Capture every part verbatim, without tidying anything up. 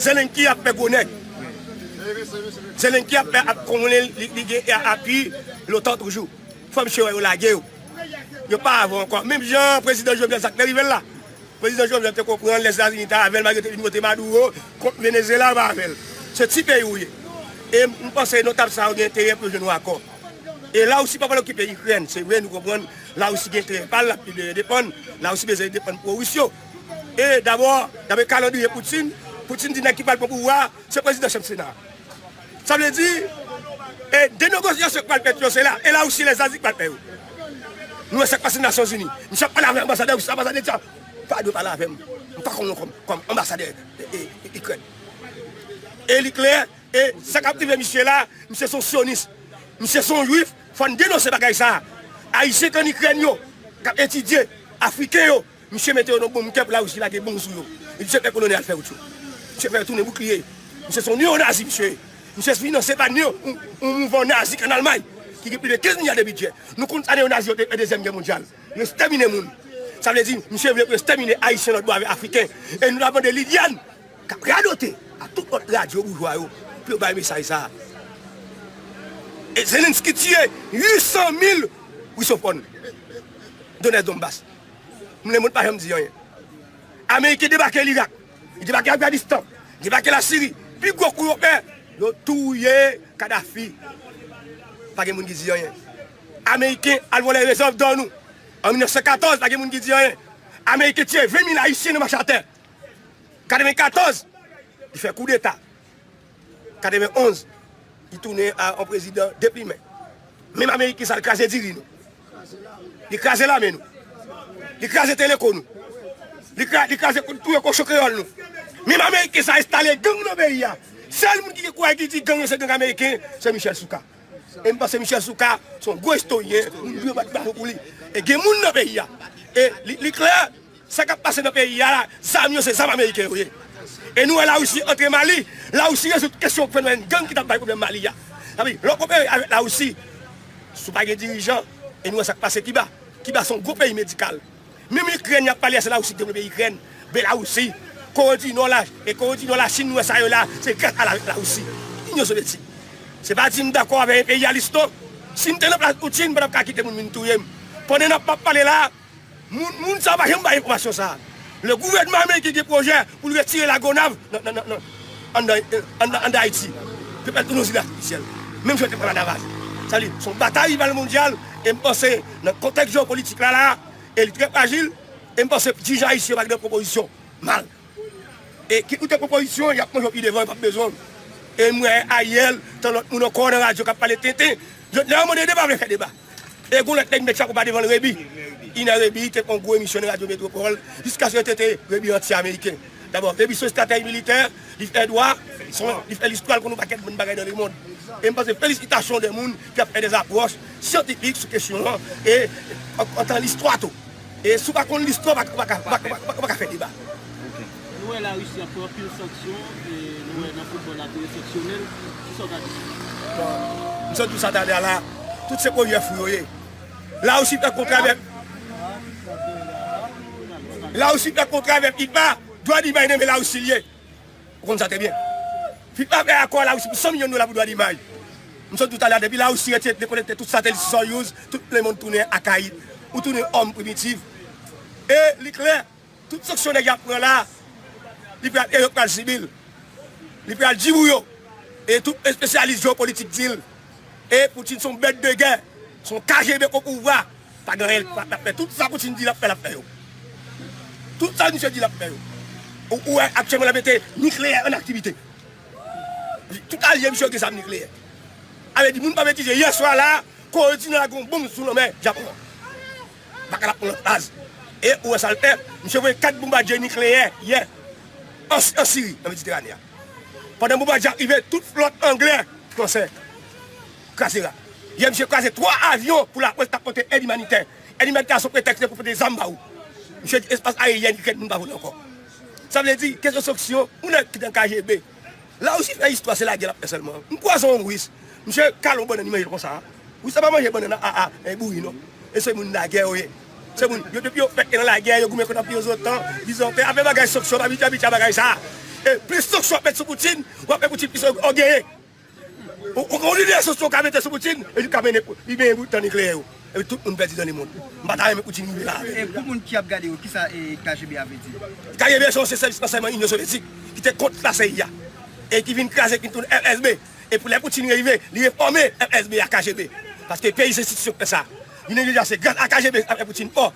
Zelenski ap fè gwo nèg. Zelenski ap fè ap konnen li, li gen apui l'OTAN toujou. Fò misye wè yo lage yo. Yo pa avè ankò. Menm jan prezidan Jovenel sa k te rive l la. Prezidan Jovenel te konprann Lèzetazini te avè l malgre te vin vote Maduro kont Venezuela pa avè l. Se ti peyi ou ye. E m panse notab sa yo gen enterè pou yo jwenn yon akò. E Larisi pa pral okipe Ikrèn. Se vre, nou konprann Larisi gen enterè pa l, l ap libere defann. Larisi bezwen defann pwo-ris yo. E dabò, daprè kalandriye Putin, Putin di nèg ki pral pran pouvwa a, se prezidan chanm Sena. Sa vle di, e de negosyasyon k pral fèt yo, se la, e Larisi e Lèzetazini k pral fè yo. Nou wè sa k pase nan Nasyonzini. Misye ap pale avè anbasadè Ris la, anbasadè di, "Pa dwe pale avè m. M pa konn ou kòm, kòm anbasadè e, e, e, Ikrèn." E li klè, e sa k ap rive misye la, misye se yon syonis. Misye se yon jwif, fò n denonse bagay sa a. Ayisyen k ann Ikrèn yo, k ap etidye, Afriken yo, misye mete yo nan bon kè pou Larisi lage bonm sou yo. Misye fè kolonè al fè wout yo. Misye fè yo tounen boukliye. Misye se yon neyonazi, misye. Misye finanse pa neo, yon, yon mouvman nazi k ann Almay, ki gen plis de kenz milya de bidjè. Nou konn sa neyonazi yo te fè Dezyèm Gè mondyal. Yo ekstèmine moun. Sa vle di, misye vle pou yo ekstèmine Ayisyen lòtbò avèk Afriken. E nou t ap mande Liliane, k ap radote a tout lòt radyo boujwa yo, pou yo bay mesaj sa a. E Zelensky tiye uit san mil Risofòn, Donetsk, Donbas. Mwen, mwen pa janm di anyen. Ameriken debake Lirak, li debake Afganistan, li debake Lasiri. Pi gwo kou yo fè, yo touye Kadhafi. Pa gen moun ki di anyen. Ameriken al vòlè rezèv dò nou. An mil nèf san katòz, pa gen moun ki di anyen. Ameriken tiye ven mil Ayisyen nan mache atè. Katrevenkatòz, li fè koudeta. Katrevenonz, li tounen a yon prezidan deplimen. Menm Ameriken sa, li kraze diri nou. Li kraze lame nou. Li kraze Teleko nou. Li kra-, li kraze kou-, touye kochon kreyòl nou. Menm Ameriken sa enstale gang nan peyi a. Sèl moun ki gen kouraj ki di gang yo se gang Ameriken, se Michel Soukar. E m panse Michel Soukar se yon gwo istoryen, moun dwe bat bravo pou li. E gen moun nan peyi a. E li, li klè, sa k ap pase nan peyi a la, zam yo se zam Ameriken yo ye. E nou wè Larisi antre Mali, Larisi rezoud kesyon fenomen gang ki t ap bay pwoblèm Mali a. Sa vle di, lè w konpare avèk Larisi, si w pa gen dirijan, e nou wè sa k pase Kiba. Kiba se yon gwo peyi medikal. Menm Ikrèn y ap pale a, se Larisi ki devlope Ikrèn. Belarisi, Kore di Nò la, e Kore di Nò, Lachin, nou wè sa yo la, se gras a la, Larisi. Inyon Sovyetik. Se pa di m dakò avèk enpeyalis non. Si m te nan plas Putin, m pa t ap ka kite moun vin touye m. Pandan n ap, m ap pale la, moun, moun sa yo pa janm bay enfòmasyon sa a. Le gouvènman ameriken gen pwojè pou l retire Lagonav nan, nan, nan, nan, anndan, anndan, anndan Ayiti. Pou fè l tounen yon zil atifisyèl. Menm jan yo te pran Ladavaz. Sa vle di, se yon batay rival mondyal, e m panse, nan kontèks jewopolitik la, la, e li trè frajil, e m panse dirijan ayisyen yo pa gen pwopozisyon. Mal. E kit ou te pwopozisyon, y ap manje w pi devan, yo p ap bezwen w. E m wè Ariel, tan lòt moun ankò nan radyo k ap pale tenten. Jovenel mande deba, vle fè deba. E gon lòt nèg met chapo ba devan l, Rebi. Iner Rebi te fè yon gwo emisyon nan Radyo Metropole, jiskaske yo trete Rebi anti-ameriken. Dabò, Rebi se yon estratèj militè, li fè dwa, se yon, li fè listwa, l konn yon pakèt bon bagay nan lemonn. E m panse felisitasyon de moun ki ap fè dè apwòch syantifik sou kesyon an, e an, antan listwa tou. E si w pa konn listwa, w pa, w pa ka, w pa, w pa, w pa, w pa ka fè deba. Ok. Nou wè Larisi ap pran anpil sanksyon, e nou wè nan foutbòl la te eksesyonèl. Kisa w ta di sou sa? Bon, m sot di w sa talè a la, tout se pwojè fou yo ye. Larisi fè kontra avèk, Larisi fè kontra avèk FIFA, dwa di bay nan men Larisi l ye. Ou konn sa trè byen. FIFA fè akò a Larisi pou san milyon dola pou dwa dimaj. M sot di w talè a, depi Larisi retire, dekonekte tout satelit Soyuz, tout lemonn tounen akayit. Ou tounen òm primitif. E li klè, tout sanksyon nèg y ap pran la, li pral, e yo pral sibi l. Li pral di pou yo. E tout espesyalis jewopolitik di l. E Putin se yon bèt de gè, se yon K G B o pouvwa. Pa gen anyen l p ap fè. Tout sa Putin di l ap fè, l ap fè yo. Tout sa misye di l ap fè yo. Ou, ou wè aktyèlman l ap mete nikleyè an aktivite. Tout alye misye yo gen zam nikleyè. Sa vle di moun pa metize. Yè swa la, Kore di Nò lage yon bonm sou lanmè Japon an. Baka l ap pran lòt faz. E ou wè sa l fè, misye voye kat bonbadye nikleyè yè an, an Siri, nan Mediterane a. Pandan bonbadye a rive, tout flòt anglè, fransè, kraze rak. Yè misye kraze twa avyon pou laprès t ap pote èd imanitè. Èd imanitè a se yon pretèks pou pote zam ba ou. Misye di espas ayeyèn Ikrèn moun pa vole ankò. Sa vle di, kesyon sanksyon, yon nèg ki nan K G B. Larisi fè istwa, se lagè l ap fè sèlman. M kwaze yon Ris, misye kale yon bannann, li manje l konsa. Ris la pa manje bannann a, a, a, e bouri non. E se moun lagè yo ye. Se moun, yo depi yo fèt nan lagè, yo goumen kont Anpi Ozotan, Bizanten, afè bagay sanksyon, yo abitye, abitye a bagay sa. E plis sanksyon w ap met sou Putin, w ap fè Putin plis ògeye. Ou, ou, ou lidè sanksyon w ka mete sou Putin, e li ka mennen, li mennen bout tan nikleyè yo. Epi tout moun pèdi nan lemonn. M pa ta renmen Putin rive la. E pou moun ki ap gade yo, kisa e K G B a vle di? K G B se yon sèvis ransèyman Inyon Sovyetik ki te kont la C I A e ki vin kraze, ki vin tounen F S B. E pou lè Putin rive, li refòme F S B a K G B. Paske peyi se enstitisyon k fè sa. Vin deja se gras a K G B a fè Putin fò.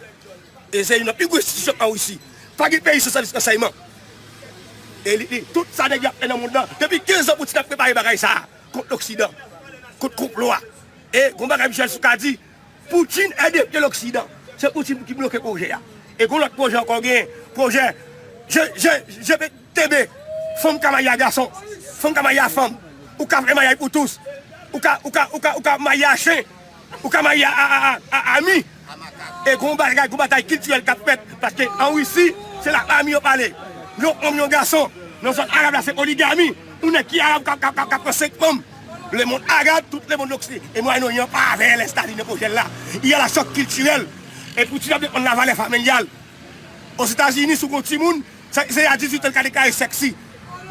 E se youn nan pi gwo enstitisyon an Risi. Pa gen peyi san sèvis ransèyman. E li, li, tout sa nèg yo ap fè nan mond lan. Depi kenz an Putin ap prepare bagay sa a kont Loksidan, kont konplo a. E gon bagay Michel Soukar di, Putin est derrière l'Occident. Se Putin ki bloke pwojè a. E gon lòt pwojè ankò genyen. Pwojè G T B, fanm ka marye a gason, fanm ka marye a fanm. Ou ka fè maryaj pou tous. Ou ka, ou ka, ou ka, ou ka marye a chen. Ou ka marye a, a, a, a, a, a mi. E gon bagay, gon batay kiltirèl k ap fèt. Paske an Risi, se la fami yo pale. Yon fanm, yon gason. Nan zòn arab la, se poligami. Yon nèg ki arab k ap, k ap, k ap, k ap pran senk fanm. Lemonn arab, tout lemonn oksidan e Mwayen Oryan pa avè Lèzetazini nan pwojè l la. Il y a la choc culturel. E Putin ap defann lavalè familyal. Ozetazini, si w gon timoun, se, se a dizuit an l ka deklare sèksi.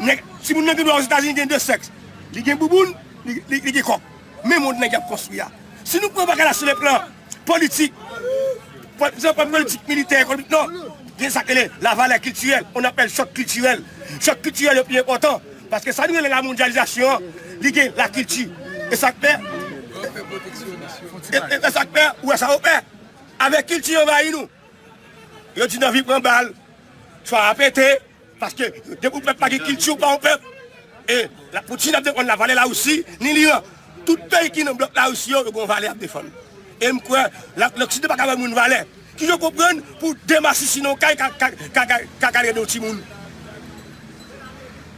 Nèg, timoun nan gen dwa Ozetazini gen de sèks. Li gen bouboun, li, li, li gen kòk. Men mond nèg y ap konstwi a. Si nou pran bagay la sou le plan politik, pran, pran politik militè, ekonomik, non. Gen sa k rele lavalè kiltirèl, on appelle choc culturel. Choc culturel yo pi enpòtan. Paske sa nou rele la mondyalizasyon an, li gen lakilti. E sa k fè, e, e, e sa k fè, ou wè sa yo fè. Avèk kilti yo anvayi nou. Yo di n anvi pran bal, swa a pete, paske depi yon pèp pa gen kilti, ou pa yon pèp. E la, Putin ap defann lavalè Larisi, ni Liran. Tout peyi ki nan blòk Larisi yo, yo gen yon valè y ap defann. E m kwè, la, Loksidan pa ka bay moun valè. Kijan w konprann pou de masisi nan yon kay ka, ka, ka, ka, ka, ka rele yon timoun?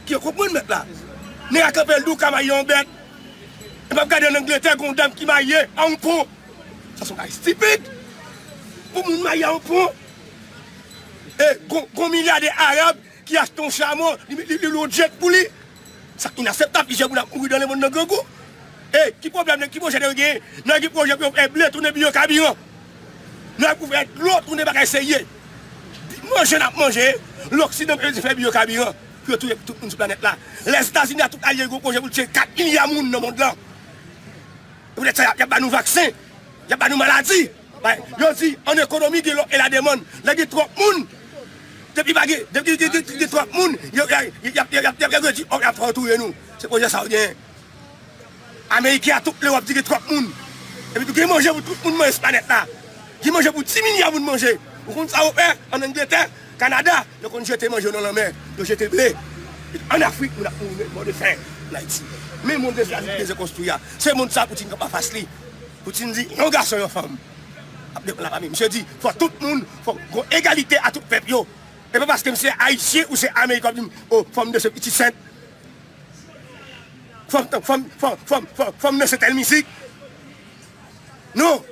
Kijan w konprann mèt la? Nèg la kanpe l di w ka marye yon bèt. E m ap gade ann Angletè, gen yon dam ki marye a yon pon. Sa se yon bagay estipid. Pou moun marye a yon pon. E gon, gon milyadè arab ki achte yon chamo, li, li, li lwe yon jet pou li. Sa inaseptab, plizyè moun ap mouri nan lemonn nan grangou. E ki pwoblèm nèg, ki pwojè nèg yo genyen? Nèg gen pwojè pou yo fè ble tounen biyokabiran. Nèg pou fè dlo tounen bagay serye. Manje n ap manje, Loksidan bezwen fè biyokabiran pou yo touye tout moun sou planèt la. Lèzetazini ak tout alye yo gen yon pwojè pou l tiye kat milya moun nan mond lan. E poutèt sa, y ap, y ap ba nou vaksen, y ap ba nou maladi. Bay, yo di, an ekonomi, gen lòf e lademann. Lè gen twòp moun, depi pa gen, depi gen, gen, gen, gen twòp moun, yo, y ap, y ap, y ap, y ap, y ap, y ap fè yo touye nou. Se pwojè sa yo genyen. Ameriken ak tout Lewòp di gen twòp moun. Epi tou gen manje pou tout moun manje sou planèt la. Gen manje pou dis milya moun manje. Ou konn sa yo fè ann Angletè, Kanada? Yo konn jete manje yo nan lanmè. Yo jete ble. Ann Afrik, moun ap mouri mò de fen. Ann Ayiti. Men mond Lèzetazini bezwen konstwi a. Se mond sa Putin kanpe anfas li. Putin di, yon gason, yon fanm. Ap defann lafami. Misye di, fò tout moun, fò gon egalite a tout pèp yo. E pa paske m se ayisyen ou se ameriken w ap di m, o, fò m danse pitisent. Fò m, fò m, fò m, fò m, fò m, fò m danse tèl mizik. Non.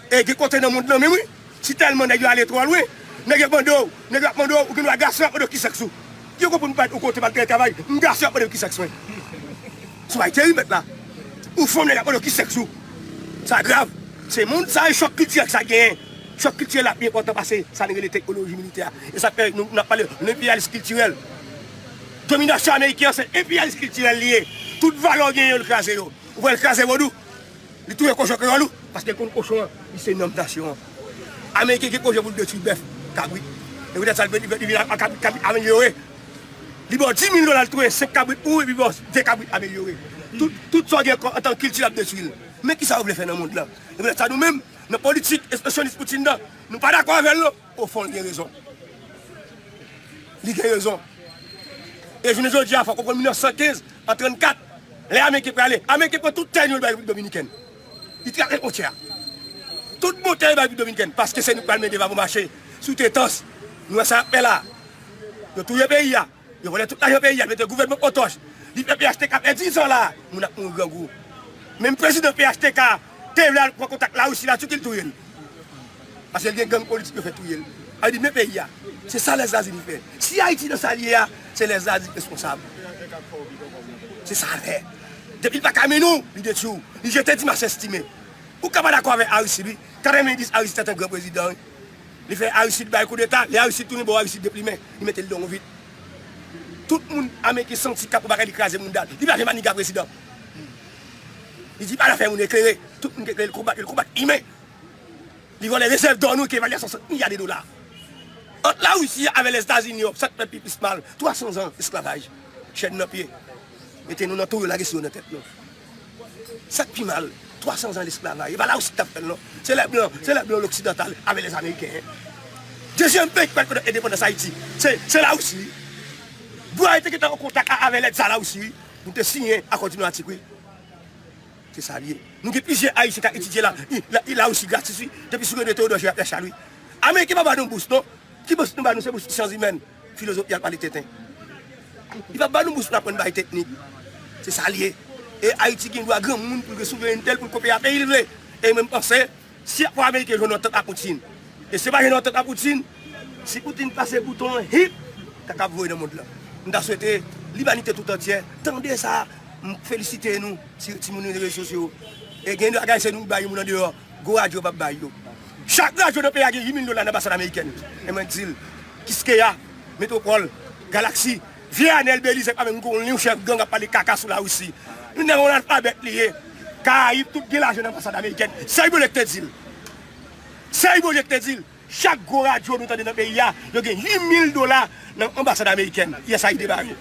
E gen kote nan mond lan menm wi. Si tèlman nèg yo ale twò lwen, nèg yo ap mande w, nèg yo ap mande w, ou gen dwa gason ap mande w ki sèks ou. Yo konprann ou pa yon kote m al travay, m gason ap mande m ki sèks mwen. Sou Ayiti wi mèt la. Ou fanm nèg ap mande w ki sèks ou. Sa grav. Se mond sa e chòk kiltirèl sa genyen. Chòk kiltirèl la pi enpòtan pase sa nou rele teknoloji militè a. E sa k fè nou, n ap pale de enperyalis kiltirèl. Dominasyon ameriken an se enperyalis kiltirèl li ye. Tout valè w genyen yo l kraze yo. Ou wè l kraze vodou. Li touye kochon kreyòl ou, paske l konn kochon an, li se nanm nasyon an. Ameriken gen pwojè pou l detwi bèf, kabrit. E poutèt sa, li vin, li vin, li vin ak kabrit, kabrit amelyore. Li ba w dis mil dola, l touye senk kabrit pou ou, epi ba w de kabrit amelyore. Tout, tout sa w gen ankò antan kilti, l ap detwi l. Men kisa yo vle fè nan mond lan? E poutèt sa, nou menm, nan politik espansionis Putin nan, nou pa dakò avè l non. Ofon, li gen rezon. Li gen rezon. E jounen jodi a, fò w konprann mil nèf san kenz, an trannkat, lè Ameriken prale, Ameriken pran tout tè nou yo, l bay Repiblik Dominikèn. Li trase fwontyè a. Tout bon tè yo bay Repiblik Dominikèn, paske se nou k pral mennen vapò mache sou Tetans. Nou wè sa y ap fè la. Yo touye peyi a. Yo vòlè tout lajan peyi a, mete gouvènman pòtòch. Li fè P H T K fè diz an la, moun ap mouri grangou. Menm prezidan P H T K te vle al pran kontak Larisi, Latirki, l touye l. Paske l gen gang politik yo fè touye l. Sa vle di men peyi a. Se sa Lèzetazini fè. Si Ayiti nan sa l ye a, se Lèzetazini k responsab. Se sa l fè. Depi l pa ka mennen w, li detwi w. Li jete Dimas Estimé. Ou ka pa dakò avèk Aristid wi. Katrevenndis Aristid te t an gran prezidan wi. Li fè Aristid bay koudeta, lè Aristid tounen bò Aristid deplimen, li mete l nan yon vit. Tout moun ameriken santi k ap yon bagay, li kraze moun dal. Li pa vle Maniga prezidan. Li di pa nan fè moun eklere. Tout moun ki eklere, l konbat, l konbat imen. Li vòlè rezèv dò nou ki evalye a swasant milya de dola. Ant Larisi avè Lèzetazini, sa k fè pi plis mal. Twa san zan esklavaj. Chèn nan pye. Mete nou nan towo, lage sou yo nan tèt nou. Sa k pi mal, twa san zan lesklavaj. E pa Larisi ki t ap fè l non. Se lè blan, se lè blan loksidantal avè lèzameriken. Dezyèm peyi ki pral konèt endepandans Ayiti, se, se Larisi. Bwa te gentan an kontak a, avè lèd sa Larisi, wi. Nou te siyen akò dinmatik, wi. Se sa l ye. Nou gen plizyè Ayisyen k ap etidye la, i, la, i Larisi gratis, wi. Depi sou René Théodore Gérard Pierre Charles, wi. Ameriken pa ba nou bous, non. Ki bous nou ba nou, se bous syans imèn, filozofi ak pale tenten. Li pa ba nou bous pou n aprann bagay teknik. Se sa l ye. E Ayiti gen dwa granmoun pou l gen souverènte l, pou l kope a peyi l vle. E mwen m panse, si afwa ameriken jwenn yon antant a Poutine, e se pa jwenn yon antant a Poutine, si Poutine pase bouton an, hip, kaka ap voye nan mond lan. M ta swete limanite tout antyè tande sa. M felisite nou, ti, timoun yo nan rezo sosyo. E gen bagay se nou k bay moun andeyò. Gwo radyo p ap bay yo. Chak radyo nan peyi a gen uit mil dola nan anbasad amerikèn. E mwen di l, Kiskeya, Metwopòl, Galaksi, vye Anèl Belize pa menm gon liy chèf gang ap pale kaka sou Larisi. Nou nèg yon analfabèt li ye. Karayib tout gen lajan nan anbasad amerikèn. Sèl Bondye k te di l. Sèl Bondye k te di l. Chak gwo radyo nou tande nan peyi a, yo gen uit mil dola nan anbasad amerikèn. Yes, a ide bare.